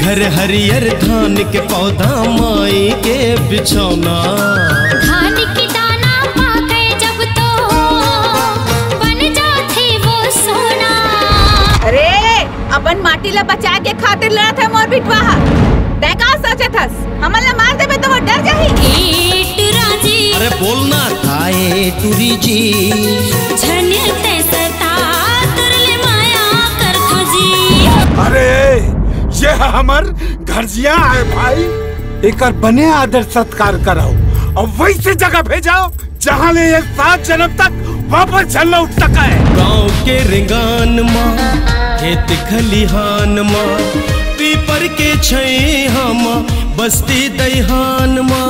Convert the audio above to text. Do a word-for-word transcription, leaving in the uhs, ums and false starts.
घर हरियर धान के पौधा, माई के बिछौना। धान के दाना पाके जब तो बन जाथे वो सोना। अरे, अपन माटी ला बचाए के खातिर लड़त हे मोर बिटवा ह। तैं का सोचत हस, हमन ला मार देबे त वो डर जाही? ए टुरा जी, अरे बोलना। आए टुरी जी। झन तैं सता, तोर ले मया करथों जी। अरे, ये हमर घरजिया आय भाई, एकर बने आदर सत्कार करव अउ वइसे जगह भेजव जहाँ ले ये सात जनम तक वापस झन लौट सकय। गाँव के रेंगान मा, खेत खलिहान मा, पीपर के छैहा मा, बस्ती दइहान मा।